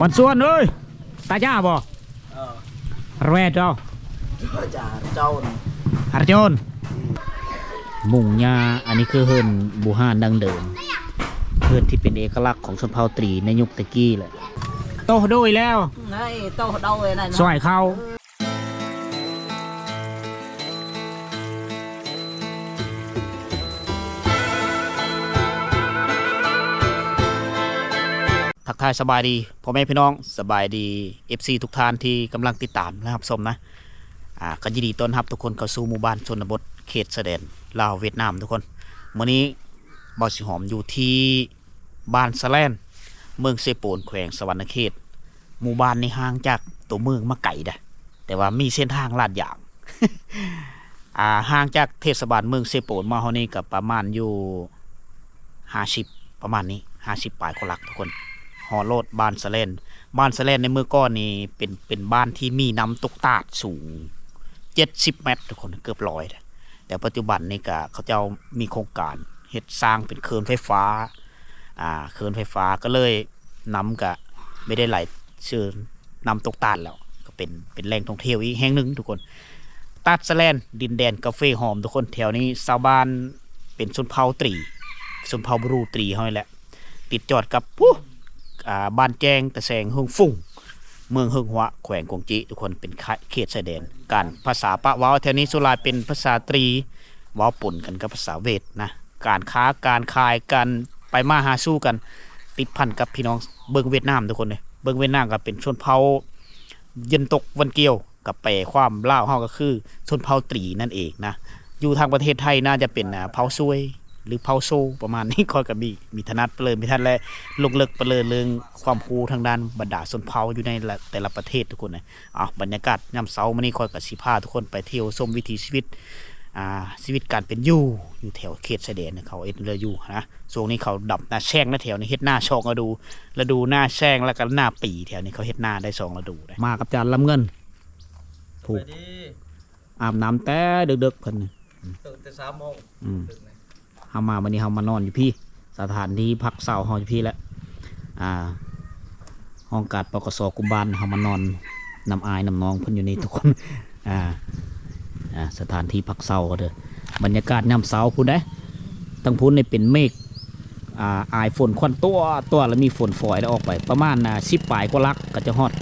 ມັນຊວນເອີຍ ຕາຈ້າບໍ່? ເອີ ແຣດເອົາ ຈາໂຈນ ອາໂຈນ ມຸງຫຍ້າ. ອັນນີ້ຄືເຮືອນບູຮານດັ້ງເດີມ ເຮືອນທີ່ເປັນເອກະລັກຂອງຊົນເຜົ່າຕຣີໃນຍຸກແຕ່ກີ້ແຫຼະ. ໂຕໂດຍແລ້ວ ເອີ ໂຕໂດຍນັ້ນ ຊ່ວຍເຂົາ. ທັກທາຍສະບາຍດີພໍ່ແມ່ພີ່ນ້ອງ ສະບາຍດີເອັຟຊີທຸກທ່ານທີ່ກຳລັງຕິດຕາມ ແລະ ຮັບຊົມນະ. ອາ ກໍຍິນດີຕ້ອນຮັບທຸກຄົນເຂົ້າສູ່ໝູ່ບ້ານຊົນນະບົດເຂດຊາຍແດນລາວຫວຽດນາມທຸກຄົນ. ມື້ນີ້ບ່າວສີຫອມຢູ່ທີ່ ບ້ານສະແລນ ເມືອງເຊໂປນ ແຂວງສະຫວັນນະເຂດ. ໝູ່ບ້ານນີ້ຫ່າງຈາກຕົວເມືອງມາໄກເດ້ ແຕ່ວ່າມີເສັ້ນທາງລາດຢາງ ອ່າ ຫ່າງຈາກເທດສະບານເມືອງເຊໂປນມາຮອດນີ້ກໍປະມານຢູ່ຫ້າສິບ ປະມານນີ້ ຫ້າສິບປາຍກວ່າຫຼັກທຸກຄົນ. ຮອດໂລດ ບ້ານສະແລນ ບ້ານສະແລນໃນເມື່ອກ່ອນນີ້ເປັນ ເປັນບ້ານທີ່ມີນ້ຳຕົກຕາດສູງເຈັດສິບແມັດທຸກຄົນ ເກືອບຮ້ອຍເດ້. ແຕ່ປັດຈຸບັນນີ້ກະເຂົາເຈົ້າມີໂຄງການເຮັດສ້າງເປັນເຂື່ອນໄຟຟ້າ ອ່າ ເຂື່ອນໄຟຟ້າ ກໍເລີຍນ້ຳກະບໍ່ໄດ້ໄຫຼເຊີນນ້ຳຕົກຕາດແລ້ວ ກໍເປັນ ເປັນແຫຼ່ງທ່ອງທ່ຽວອີກແຫ່ງໜຶ່ງທຸກຄົນ. ຕາດສະແລນ ດິນແດນກາເຟຫອມທຸກຄົນ. ແຖວນີ້ຊາວບ້ານເປັນຊົນເຜົ່າຕຣີ ຊົນເຜົ່າບຣູຕຣີເຮົານີ້ແຫຼະ. ຕິດຈອດກັບ ພຸ້ນ ອ່າ ບ້ານແຈ້ງ ຕາແສງ ເຮີງຟຸງ ເມືອງເຮີງຫົວ ແຂວງກວາງຈີ ທຸກຄົນ ເປັນເຂດຊາຍແດນ. ການພາສາປະເວົ້າແຖວນີ້ສ່ວນຫຼາຍເປັນພາສາຕຣີ ເວົ້າປົນກັນກັບພາສາຫວຽດນາມ. ການຄ້າການຂາຍ ການໄປມາຫາສູ່ກັນ ຕິດພັນກັບພີ່ນ້ອງເບິ່ງຫວຽດນາມທຸກຄົນເດ້. ເບິ່ງຫວຽດນາມກໍເປັນຊົນເຜົ່າ Dân tộc Vân Kiều ກໍແປຄວາມລາວເຮົາກໍຄືຊົນເຜົ່າຕຣີນັ້ນເອງນະ. ຢູ່ທາງປະເທດໄທໜ້າຈະເປັນ ອ່າ ເຜົ່າຊວຍ ຫຼື ເຜົ່າໂຊ ປະມານນີ້. ຂ້ອຍກໍມີ ມີຖະໜັດໄປເລີຍ ມີທ່ານແລະ ລົງເລິກໄປເລີຍເລື່ອງຄວາມຮູ້ທາງດ້ານບັນດາຊົນເຜົ່າຢູ່ໃນແຕ່ລະປະເທດທຸກຄົນນະ. ເອົາ ບັນຍາກາດຍາມເຊົ້າມື້ນີ້ ຂ້ອຍກໍຊິພາທຸກຄົນໄປທ່ຽວຊົມວິຖີຊີວິດ ອ່າ ຊີວິດການເປັນຢູ່ ຢູ່ແຖວເຂດຊາຍແດນ ເຂົາເຮັດເຮືອຢູ່ນະ. ຊ່ວງນີ້ເຂົາດຳນາແຊງນະ ແຖວນີ້ເຮັດນາສອງລະດູ ລະດູໜ້າແຊງ ແລ້ວກໍໜ້າປີ. ແຖວນີ້ເຂົາເຮັດນາໄດ້ສອງລະດູເດ້. ມາກັບຈານລຳເງິນ ຜູ້ ສະບາຍດີ ອາບນ້ຳແຕ່ເດິກໆ ເພິ່ນນີ້ ຕື່ນແຕ່ສາມໂມງ. ອືມ ເຮົາມາມື້ນີ້ເຮົາມານອນຢູ່ພີ້ ສະຖານທີ່ພັກເຊົາເຮົາຢູ່ພີ້ແຫຼະ. ອ່າ ຫ້ອງກາດ ປກສ ກຸ່ມບ້ານ ເຮົາມານອນນຳອ້າຍນຳນ້ອງເພິ່ນຢູ່ນີ້ທຸກຄົນ. ອ່າ ອ່າ ສະຖານທີ່ພັກເຊົາເດີ. ບັນຍາກາດຍາມເຊົ້າພຸ້ນເດ້ ທາງພຸ້ນນີ້ເປັນເມກ ອ່າ ອາຍຝົນຄວັນຕົວໆ ແລ້ວມີຝົນຝອຍ ແລ້ວອອກໄປປະມານ ອ່າ ສິບປາຍກວ່າຫຼັກ ກໍຈະຮອດ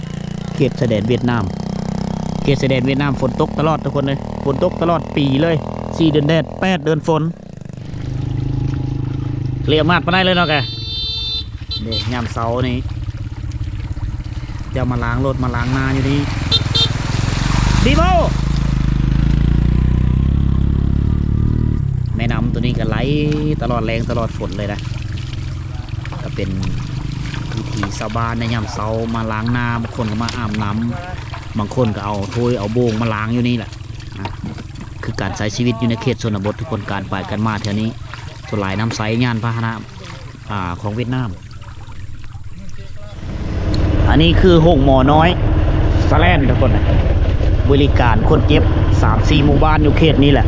ເຂດຊາຍແດນຫວຽດນາມ. ເຂດຊາຍແດນຫວຽດນາມຝົນຕົກຕະຫຼອດທຸກຄົນເລີຍ ຝົນຕົກຕະຫຼອດປີເລີຍ ສີ່ເດືອນແດດ ແປດເດືອນຝົນ. ເລຍມາດປານໃດເລີຍເນາະແກ. ນີ້ຍາມເຊົ້ານີ້ ເຈົ້າມາລ້າງລົດມາລ້າງນາຢູ່ນີ້ ດີບໍ່? ແມ່ນ້ຳໂຕນີ້ກໍໄຫຼຕະຫຼອດແລ້ງຕະຫຼອດຝົນເລີຍນະ. ກໍເປັນວິຖີຊາວບ້ານໃນຍາມເຊົ້າ ມາລ້າງນາ ບາງຄົນກໍມາອາບນ້ຳ ບາງຄົນກໍເອົາຖ້ວຍເອົາໂບງມາລ້າງຢູ່ນີ້ແຫຼະ. ອ່າ ຄືການໃຊ້ຊີວິດຢູ່ໃນເຂດຊົນນະບົດທຸກຄົນ ການໄປການມາແຖວນີ້ ສ່ວນຫຼາຍນຳໃຊ້ຍານພາຫະນະ ອ່າ ຂອງຫວຽດນາມ. ອັນນີ້ຄືໂຮງໝໍນ້ອຍສະແລນທຸກຄົນນະ ບໍລິການຄົນເຈັບສາມສີ່ໝູ່ບ້ານຢູ່ເຂດນີ້ແຫຼະ.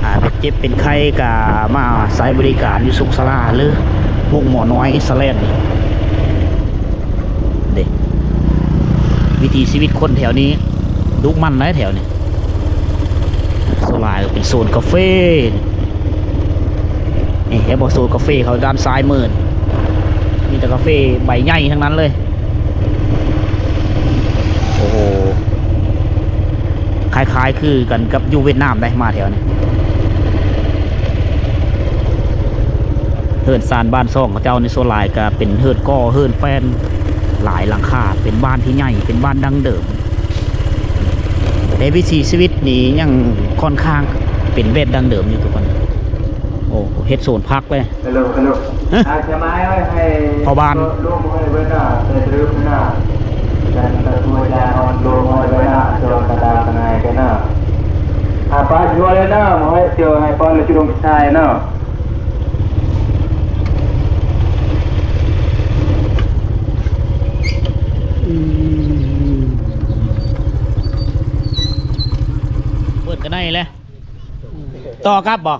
ອ່າ ເປັນເຈັບເປັນໄຂ້ກະມາໃຊ້ບໍລິການຢູ່ສຸກສາລາ ຫຼື ໂຮງໝໍນ້ອຍສະແລນນີ້. ເດ້ ວິຖີຊີວິດຄົນແຖວນີ້ດຸໝັ່ນໄດ໋ແຖວນີ້. ສ່ວນຫຼາຍເປັນໂຊນກາເຟ ນີ້ເຫັນບໍ່ ໂຊນກາເຟເຂົາດ້ານຊ້າຍມື ມີແຕ່ກາເຟໃບໃຫຍ່ທັງນັ້ນເລີຍ. ໂອ້ໂຫ ຄ້າຍໆຄືກັນກັບຢູ່ຫວຽດນາມໄດ໋ ມາແຖວນີ້. ເຮືອນຊານບ້ານຊ່ອງເຂົາເຈົ້ານີ້ສ່ວນຫຼາຍກໍເປັນເຮືອນກໍ່ເຮືອນແປ້ນຫຼາຍຫຼັງຄາ ເປັນບ້ານທີ່ໃຫຍ່ ເປັນບ້ານດັ້ງເດີມ ແຕ່ວິຖີຊີວິດນີ້ຍັງຂ້ອນຂ້າງເປັນແບບດັ້ງເດີມຢູ່ທຸກຄົນ. ໂອ້ ເຮັດສວນຜັກເລີຍ. ຮະ ພໍ່ບ້ານ ອືມ ເປີດກະໄນແຫຼະ ຕໍ່ກັບບໍ່? ອໍ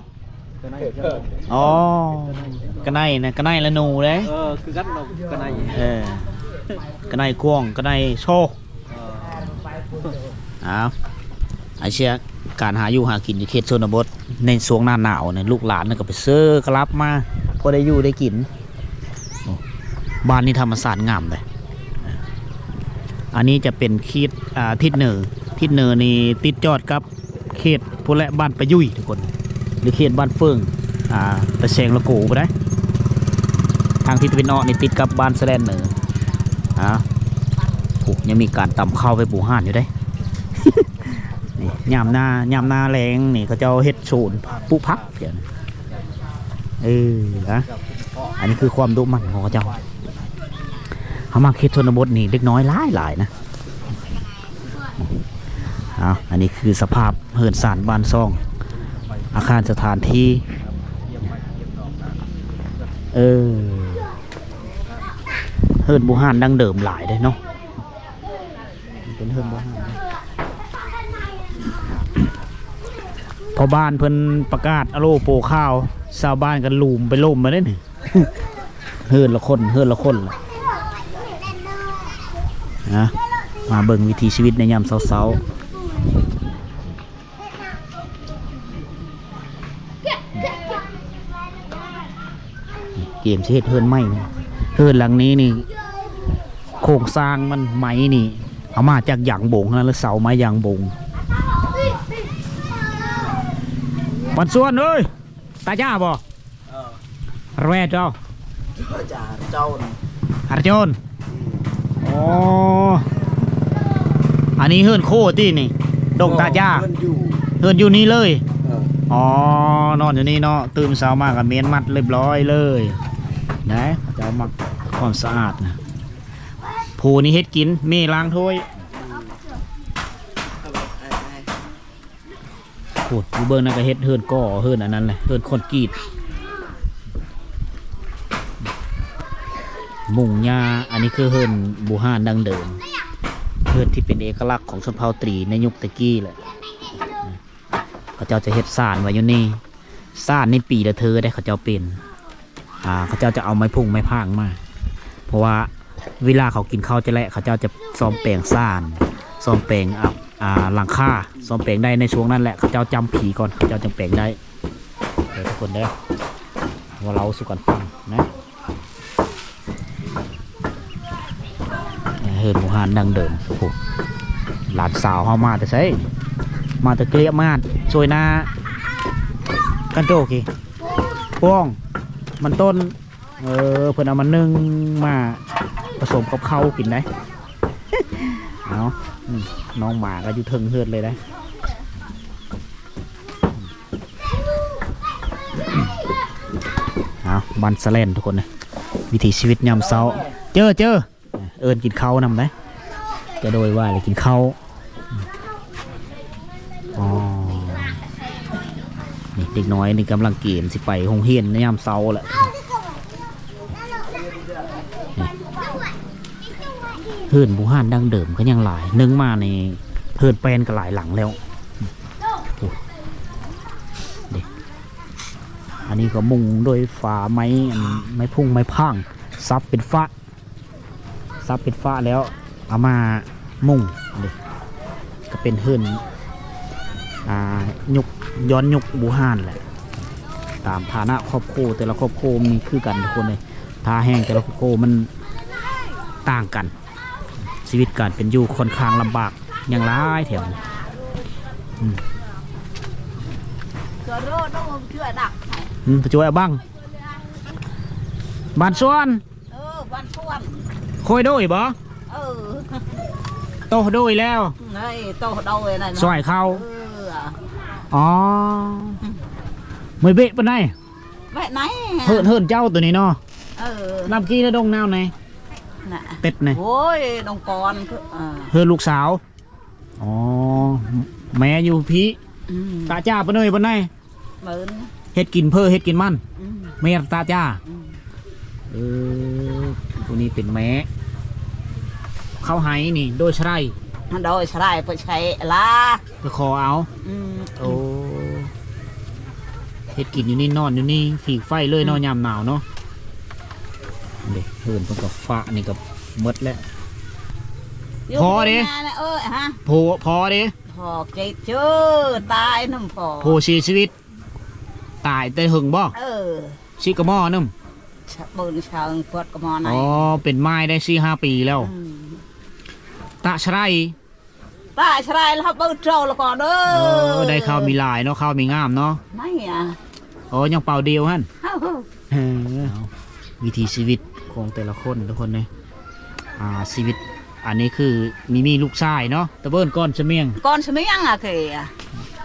ກະໄນນະ ກະໄນລະໜູເດ້. ເອີ ຄືກັນເນາະ ກະໄນ. ເອີ ກະໄນກວາງ ກະໄນໂຊ. ເອີ ອ້າວ ອາເຊຍ ການຫາຢູ່ຫາກິນຢູ່ເຂດຊົນນະບົດໃນຊ່ວງໜ້າໜາວນີ້ ລູກຫຼານກໍໄປເຊີກະລັບມາ ພໍໄດ້ຢູ່ໄດ້ກິນ. ໂອ້ ບ້ານນີ້ທຳມະຊາດງາມເດ້. ອັນນີ້ຈະເປັນເຂດ ອ່າ ທິດເໜືອ ທິດເໜືອນີ້ຕິດຈອດກັບ ເຂດພຸ້ນແຫຼະ ບ້ານປາຍຸຍທຸກຄົນ ຫຼືເຂດບ້ານເຟີງ ອ່າ ຕາແສງລະໂກພຸ້ນໃດ໋. ທາງທິດຕາເວັນອອກນີ້ຕິດກັບບ້ານສະແລນເໜີ. ອ້າວ ໂອ້ ຍັງມີການຕຳເຂົ້າໄປປູຮ້ານຢູ່ເດ້. ນີ້ ຍາມໜ້າ ຍາມໜ້າແລ້ງນີ້ ເຂົາເຈົ້າເຮັດສວນປູກຜັກ. ເອີ ນະ ອັນນີ້ຄືຄວາມດຸໝັ່ນຂອງເຂົາເຈົ້າ. ເຮົາມາເຂດຊົນນະບົດນີ້ ເດັກນ້ອຍຫຼາຍໆນະ. ອ້າວ ອັນນີ້ຄືສະພາບເຮືອນຊານບ້ານຊ່ອງ ອາຄານສະຖານທີ່. ເອີ ເຮືອນບູຮານດັ້ງເດີມຫຼາຍເດ້ເນາະ. ເປັນເຮືອນບູຮານ. ພໍ່ບ້ານເພິ່ນປະກາດອາໂລໂປຂ່າວ ຊາວບ້ານກໍຫຼຸມໄປລົມມາເດ້ນີ້. ເຮືອນລະຄົນ ເຮືອນລະຄົນລະ. ນະ ມາເບິ່ງວິຖີຊີວິດໃນຍາມເຊົ້າໆ. ເກມຊິເຮັດເຮືອນໃໝ່ນະ. ເຮືອນຫຼັງນີ້ນີ້ ໂຄງສ້າງມັນໄມ້ນີ້ ເອົາມາຈາກຢາງບົງຫັ້ນນະ ເສົາໄມ້ຢາງບົງ. ບັນຊວນເອີຍ ຕາຈ້າບໍ່? ເອີ ແຣດເຈົ້າ ອາຈານ ອາຈອນ. ອໍ ອັນນີ້ເຮືອນໂຄຕິນີ້ ດົງຕາຈ້າ ເຮືອນຢູ່ ເຮືອນຢູ່ນີ້ເລີຍ. ເອີ ອໍ ນອນຢູ່ນີ້ເນາະ ຕື່ນເຊົ້າມາກໍເມນມັດລຽບລ້ອຍເລີຍນະ. ເຂົາເຈົ້າມັກຄວາມສະອາດນະ. ຜູ້ນີ້ເຮັດກິນ ແມ່ລ້າງຖ້ວຍ. ພຸ້ນ ຢູ່ເບື້ອງນັ້ນກໍເຮັດເຮືອນກໍ່ ເຮືອນອັນນັ້ນແຫຼະ ເຮືອນຄອນກຣີດ. ມຸງຫຍ້າ ອັນນີ້ຄືເຮືອນບູຮານດັ້ງເດີມ ເຮືອນທີ່ເປັນເອກະລັກຂອງຊົນເຜົ່າຕຣີໃນຍຸກແຕ່ກີ້ແຫຼະ. ເຂົາເຈົ້າຈະເຮັດສານໄວ້ຢູ່ນີ້ ສານນີ້ປີລະເທີໄດ໋ ເຂົາເຈົ້າເປັນ ອ່າ ເຂົາເຈົ້າຈະເອົາໄມ້ພຸ່ງໄມ້ພາງມາ ເພາະວ່າເວລາເຂົາກິນເຂົ້າຈະແລະ ເຂົາເຈົ້າຈະສ້ອມແປງສານ ສ້ອມແປງ ອ່າ ອ່າ ຫຼັງຄາ ສ້ອມແປງໄດ້ໃນຊ່ວງນັ້ນແຫຼະ ເຂົາເຈົ້າຈຳຜີກ່ອນ ເຂົາເຈົ້າຈຶ່ງແປງໄດ້. ເດີທຸກຄົນເດີ ມາເລົ່າສູ່ກັນຟັງນະ. ເຮືອນບູຮານດັ້ງເດີມ. ໂອ້ໂຫ ຫຼານສາວເຮົາມາແຕ່ໃສ? ມາແຕ່ເກລຍມາດ ຊ່ວຍນາ ກັນໂຕກີ ປອງ ມັນຕົ້ນ. ເອີ ເພິ່ນເອົາມາໜຶ້ງ ມາປະສົມກັບເຂົ້າກິນໄດ໋. ເອົາ ອືມ ນ້ອງໝາກໍຢູ່ເທິງເຮືອນເລີຍໄດ໋. ເອົາ ບ້ານສະແລນທຸກຄົນເອີຍ ວິຖີຊີວິດຍາມເຊົ້າ. ເຈີ ເຈີ ເອີ້ນກິນເຂົ້ານຳໄດ໋ ຈະໂດຍວ່າແລ້ວກິນເຂົ້າ. ອໍ ນີ້ເດັກນ້ອຍນີ້ກຳລັງກຽມຊິໄປໂຮງຮຽນໃນຍາມເຊົ້າແຫຼະ. ນີ້ ເຮືອນບູຮານດັ້ງເດີມກໍຍັງຫຼາຍ ເນື່ອງມານີ້ເຮືອນແປ້ນກໍຫຼາຍຫຼັງແລ້ວ. ໂອ້ ເດ້ ອັນນີ້ກໍມຸງໂດຍຝາໄມ້ ອັນໄມ້ພຸ່ງໄມ້ພາງ ສັບເປັນຝາ ສັບເປັນຝາແລ້ວເອົາມາມຸງເດ້ ກໍເປັນເຮືອນ ອ່າ ຍຸກ ຍ້ອນຍຸກບູຮານແຫຼະ. ຕາມຖານະຄອບຄົວ ແຕ່ລະຄອບຄົວມີຄືກັນທຸກຄົນເລີຍ ທ່າແຮງແຕ່ລະຄອບຄົວມັນຕ່າງກັນ. ຊີວິດການເປັນຢູ່ຂ້ອນຂ້າງລຳບາກ ຍັງຫຼາຍແຖມ. ອືມ ອືມ ໄປຊ່ວຍເອົາບັງ ບ້ານສວນ ເອີ ບ້ານສວນ ໂຄຍໂດຍບໍ່? ເອີ ໂຕໂດຍແລ້ວ ໂຕໂດຍນັ້ນ ຊ່ວຍເຂົາ. ເອີ ອໍ ອືມ ເມື່ອຍເບະປານໃດ? ແບະໄນ ເຮີນ ເຮີນເຈົ້າໂຕນີ້ເນາະ. ເອີ ນຳກີນະດົງນາວໃນ ນະ ເຕັດໃນ ໂອ້ຍ ດົງກອນ ເອີ ເຮືອນລູກສາວ. ອໍ ແມ່ຢູ່ພີ້ ອືມ ຕາຈ້າປາເນີຍປານໃດ? ເບິ່ງ ເຮັດກິນເພີເຮັດກິນມັນ ອືມ ແມ່ຕາຈ້າ ອືມ ເອີ ຜູ້ນີ້ເປັນແມ່ ເຂົ້າໄຮ່ນີ້ໂດຍສະໄລ ໂດຍສະໄລ ໄປໃຊ້ລາ ໄປຂໍເອົາ ອືມ ໂອ້ ເຮັດກິນຢູ່ນີ້ນອນຢູ່ນີ້ ຝີງໄຟເລີຍເນາະ ອືມ ຍາມໜາວເນາະ. ເດ້ ເຮືອນເພິ່ນກໍຝານີ້ກໍ ໝົດແລ້ວ. ພໍ່ເດ້? ເອີ ຮະ? ພໍ່ ພໍ່ເດ້? ພໍ່ເຈັບເຈີ ຕາຍນຳພໍ່. ພໍ່ເສຍຊີວິດ ຕາຍແຕ່ເຫິງບໍ່? ເອີ ຊິກະໝໍນຳ ບຶນເຊີງ ປວດກະໝໍໃນ. ອໍ ເປັນໝ້າຍໄດ້ສີ່ຫ້າປີແລ້ວ. ອືມ ຕະຊະໄລ ຕາຊະລາຍລະເບິ່ງເຈົ້າລະກ່ອນເດີ. ເອີ ໄດ້ເຂົ້າມີຫຼາຍເນາະ ເຂົ້າມີງາມເນາະ. ໄໝອ່ະ? ອໍ ຍັງເປົ່າດຽວຫັ້ນ. ເອີ ເອີ ວິຖີຊີວິດຂອງແຕ່ລະຄົນທຸກຄົນເດ້. ອ່າ ຊີວິດອັນນີ້ຄືມີ ມີລູກຊາຍເນາະ ຕະເບິ່ນກ່ອນສະມຽງ ກ່ອນສະມຽງອະເຄ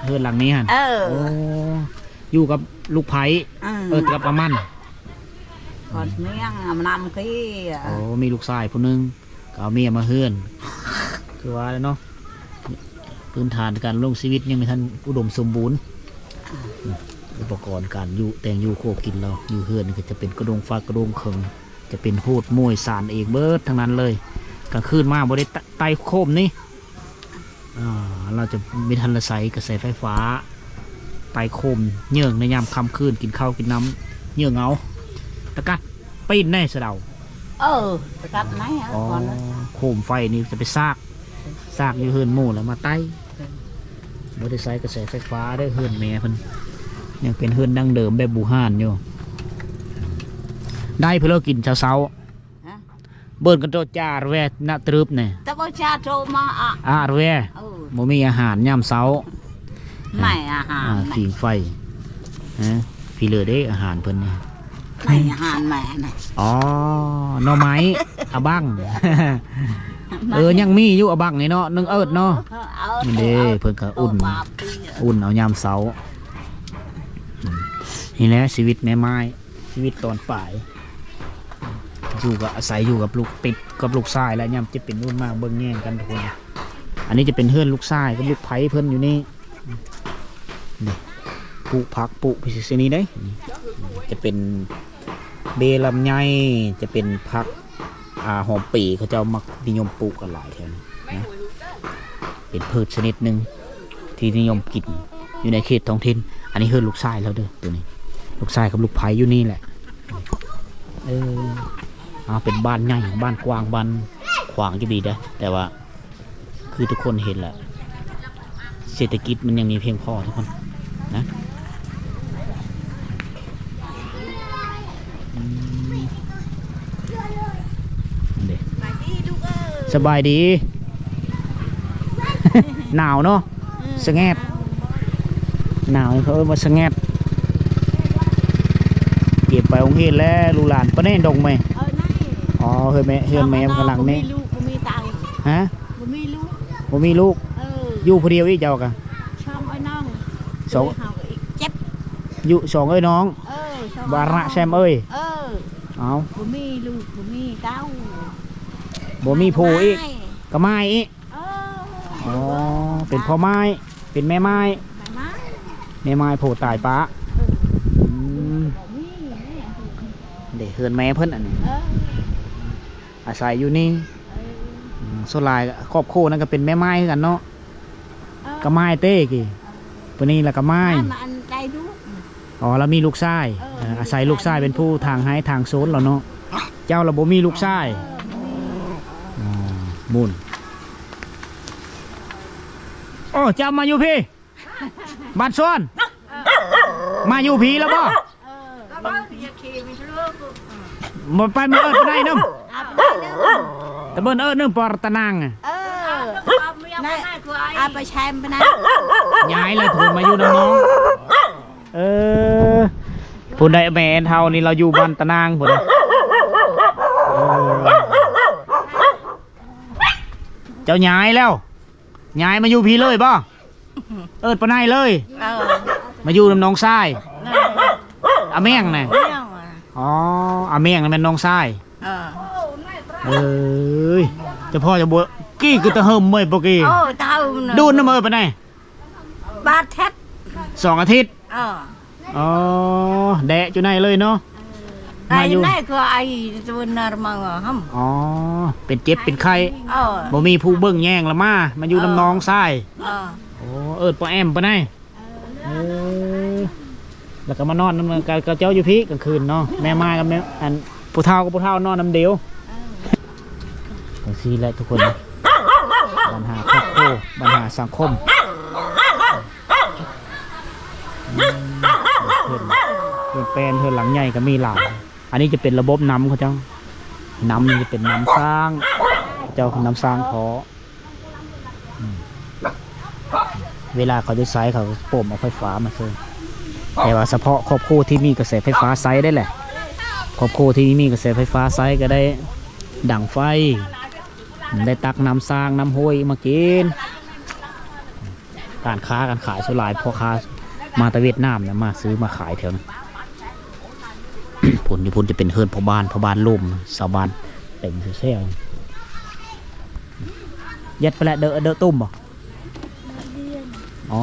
ເຮືອນຫຼັງນີ້ຫັ້ນ. ເອີ ໂອ້ ຢູ່ກັບລູກໃພ້. ເອີ ເອີ ກັບອາມັນ ກ່ອນສະມຽງອາມັນນຳເຄ. ໂອ້ ມີລູກຊາຍຜູ້ໜຶ່ງ ກໍເອົາເມຍມາເຮືອນ ຄືວ່າແຫຼະເນາະ ພື້ນຖານການດຳລົງຊີວິດຍັງບໍ່ທັນອຸດົມສົມບູນ. ອຸປະກອນການຢູ່ ແຕ່ງຢູ່ຄົວກິນລາວ ຢູ່ເຮືອນນີ້ກໍຈະເປັນກະດົງຟາດກະດົງເຄິ່ງ ຈະເປັນໂຫດໂມ້ຍສານເອງເບິດທັງນັ້ນເລີຍ. ກາງຄືນມາບໍ່ໄດ້ ຕ- ໄຕ່ໂຄມນີ້ ອ່າ ລາວຈະມີທັນລະໃຊ້ກະແສໄຟຟ້າ ໄຕ່ໂຄມເຍີ້ງໃນຍາມຄ່ຳຄືນ ກິນເຂົ້າກິນນ້ຳເຍີ້ງເອົາ. ຕະກັດ ປີນແດ່ສະເດົາ. ເອີ ຕະກັດໄນ ອໍ ໂຄມໄຟນີ້ຈະໄປສາກ ສາກຢູ່ເຮືອນໝູ່ແລ້ວມາໄຕ່. ບໍ່ໄດ້ໃຊ້ກະແສໄຟຟ້າເດີ ເຮືອນແມ່ເພິ່ນ ຍັງເປັນເຮືອນດັ້ງເດີມແບບບູຮານຢູ່. ໄດ້ເພິ່ນເລີກກິນເຊົ້າໆ ຮະ? ເບິ່ງກັນໂຕຈາແວນະຕຣຶບແນ່ ຕະບໍ່ຈາໂຕມາອະ ອາແວ ເອີ ບໍ່ມີອາຫານຍາມເຊົ້າ. ໄໝອາຫານ ອ່າ ຝີງໄຟ ຮະ? ພີເລີເດ້ອາຫານເພິ່ນນີ້ ໄໝອາຫານແມ່ນະ. ອໍ ໜໍ່ໄມ້ ອາບັງ ເອີ ຍັງມີຢູ່ອາບັງນີ້ເນາະ ໜຶ່ງເອິດເນາະ. ເອີ ເອີ ນີ້ເດ້ ເອີ ເພິ່ນກໍອຸ່ນ ເອີ ບາບ ອຸ່ນເອົາຍາມເຊົ້າ. ອືມ ນີ້ແຫຼະຊີວິດແມ່ໝ້າຍ ຊີວິດຕອນປາຍ ຢູ່ກັບ ອາໄສຢູ່ກັບລູກ ຕິດກັບລູກຊາຍ ແລະ ຍາມເຈັບເປັນລຸ້ນມາເບິ່ງແຍງກັນທຸກຄົນ. ອັນນີ້ຈະເປັນເຮືອນລູກຊາຍກັບລູກໃພ້ເພິ່ນຢູ່ນີ້. ນີ້ ປູກຜັກ ປູກ ພີຊິເຊນີ້ເດ້. ຈະເປັນເບລຳໄຍ ຈະເປັນຜັກ ອ່າ ຫອມເປ ເຂົາເຈົ້າມັກນິຍົມປູກກັນຫຼາຍແຖວນີ້ນະ ເປັນພືດຊະນິດໜຶ່ງທີ່ນິຍົມກິນຢູ່ໃນເຂດທ້ອງຖິ່ນ. ອັນນີ້ເຮືອນລູກຊາຍລາວເດີ ໂຕນີ້ ລູກຊາຍກັບລູກໃພ້ຢູ່ນີ້ແຫຼະ. ເອີ ເອົາ ເປັນບ້ານໃຫຍ່ ບ້ານກວ້າງ ບ້ານຂວາງຢູ່ດີເດ້ ແຕ່ວ່າ ຄືທຸກຄົນເຫັນແຫຼະ ເສດຖະກິດມັນຍັງມີພຽງພໍທຸກຄົນນະ. ອືມ ເດ້ ສະບາຍດີ. ໜາວເນາະ ອືມ ສະແງດ ໜາວ ເຂົາເອີ້ນວ່າສະແງດ. ກຽມໄປໂຮງຮຽນແລ້ວ ລູກຫຼານປະແນດອງແມ່. ອໍ ເຮືອນແມ່ ເຮືອນແມ່ຂ້າງຫຼັງນີ້. ບໍ່ມີລູກ ບໍ່ມີເຕົ້າ ຮະ? ບໍ່ມີລູກ ບໍ່ມີລູກ. ເອີ ຢູ່ຜູ້ດຽວອີກເຈົ້າກະ ສອງເອື້ອຍນ້ອງ ສອງ ເຮົາກະອີກເຈັດ ຢູ່ສອງເອື້ອຍນ້ອງ. ເອີ ສອງ ວາລະແຊມເອີຍ. ເອີ ເອົ້າ ບໍ່ມີລູກ ບໍ່ມີເຕົ້າ ບໍ່ມີຜູ້ອີກ ກະໝ້າຍອີກ. ເອີ ອໍ ເປັນພໍ່ໝ້າຍ ເປັນແມ່ໝ້າຍ ແມ່ໝ້າຍ ແມ່ໝ້າຍຜູ້ຕາຍປະ. ເອີ ອືມ ບໍ່ມີແມ່ ເດ້ ເຮືອນແມ່ເພິ່ນອັນນີ້. ເອີ ອາໄສຢູ່ນີ້. ເອີ ອືມ ສ່ວນຫຼາຍຄອບຄົວນັ້ນກະເປັນແມ່ໝ້າຍຄືກັນເນາະ. ເອີ ກະໝ້າຍເຕ້ກີ້ ເອີ ປານີ້ລະກະໝ້າຍ ອັນໃດລູກ. ອໍ ລາວມີລູກຊາຍ. ເອີ ເອີ ອາໄສລູກຊາຍເປັນຜູ້ຖາງໄຮ່ຖາງສວນລາວເນາະ. ເຈົ້າລະບໍ່ມີລູກຊາຍ. ເອີ ບໍ່ມີ. ອໍ ໝູນ. ໂອ້ ເຈົ້າມາຢູ່ພີ້ ບ້ານສວນ ມາຢູ່ພີ້ລະບໍ່? ເອີ ບໍ່ໄປ ມາເອີ້ນປານໃດນຳ ຕະເບິ່ນເອີ້ນນຳ ປອດຕະນາງ. ເອີ ອາໄປແຊມປານໃດ ຍ້າຍລະ ໂທມາຢູ່ນຳນ້ອງ. ເອີ ຜູ້ໃດແມ່ເຖົ້ານີ້ ລາວຢູ່ບ້ານຕະນາງພຸ້ນ. ເອີ ເຈົ້າຍ້າຍແລ້ວ ຍ້າຍມາຢູ່ພີ້ເລີຍບໍ່? ເອີ້ນປານໃດເລີຍ. ເອີ ມາຢູ່ນຳນ້ອງຊາຍ. ເອີ ອາແມງນະ. ແມ່ງຫວາ ອໍ ອາແມງນະແມ່ນນ້ອງຊາຍ. ເອີ ເອີ ເຈົ້າພໍ່ເຈົ້າບົວ ກີ້ຄືຕະເຫິມເວີຍ ປົກກີ້. ໂອ້ ຕະເຫິມນະ ດູນນຳເອີ້ນປານໃດ? ບາດເທັດ ສອງອາທິດ. ເອີ ອໍ ແດະຢູ່ໃນເລີຍເນາະ. ເອີ ມາຢູ່ໃນກໍໄອ ຕົວນາມາຫຳ. ອໍ ເປັນເຈັບເປັນໄຂ້. ເອີ ບໍ່ມີຜູ້ເບິ່ງແຍງລະມາ ມາຢູ່ນຳ ເອີ ນ້ອງຊາຍ. ເອີ ໂອ້ ເອີ້ນປ້າແອມປານໃດ. ເອີ ເອີ ລະກະມານອນນຳກັນກັບເຈົ້າຢູ່ພີ້ກາງຄືນເນາະ. ແມ່ໝ້າຍກັບແມ່ ອັນ ຜູ້ເຖົ້າກັບຜູ້ເຖົ້ານອນນຳດຽວ. ເອີ ຈັ່ງຊີ້ແຫຼະທຸກຄົນເນາະ ບັນຫາຄອບຄົວ ບັນຫາສັງຄົມ ອືມ ເຮືອນ ເຮືອນແປນ ເຮືອນຫຼັງໃຫຍ່ກໍມີຫຼາຍ. ອັນນີ້ຈະເປັນລະບົບນ້ຳເຂົາເຈົ້າ ນ້ຳນີ້ຈະເປັນນ້ຳສ້າງ ເຈົ້າ ນ້ຳສ້າງທໍ່ ອືມ ເວລາເຂົາຈະໃຊ້ ເຂົາກໍໂປມເອົາໄຟຟ້າມາໃສ່ ແຕ່ວ່າສະເພາະຄອບຄົວທີ່ມີກະແສໄຟຟ້າໃຊ້ໄດ້ແຫຼະ ຄອບຄົວທີ່ມີກະແສໄຟຟ້າໃຊ້ກໍໄດ້ດັງໄຟ ໄດ້ຕັກນ້ຳສ້າງນ້ຳຫ້ວຍມາກິນ. ຮ້ານຄ້າການຂາຍສ່ວນຫຼາຍ ພໍ່ຄ້າມາແຕ່ຫວຽດນາມນະ ມາຊື້ມາຂາຍແຖວນັ້ນ ພຸ້ນ ຢູ່ພຸ້ນຈະເປັນເຮືອນພໍ່ບ້ານ ພໍ່ບ້ານລົມ ຊາວບ້ານເຕັມແຊວໆ ເຢັດໄປແລ້ວ ເດີ ເດີຕຸ້ມບໍ່? ອໍ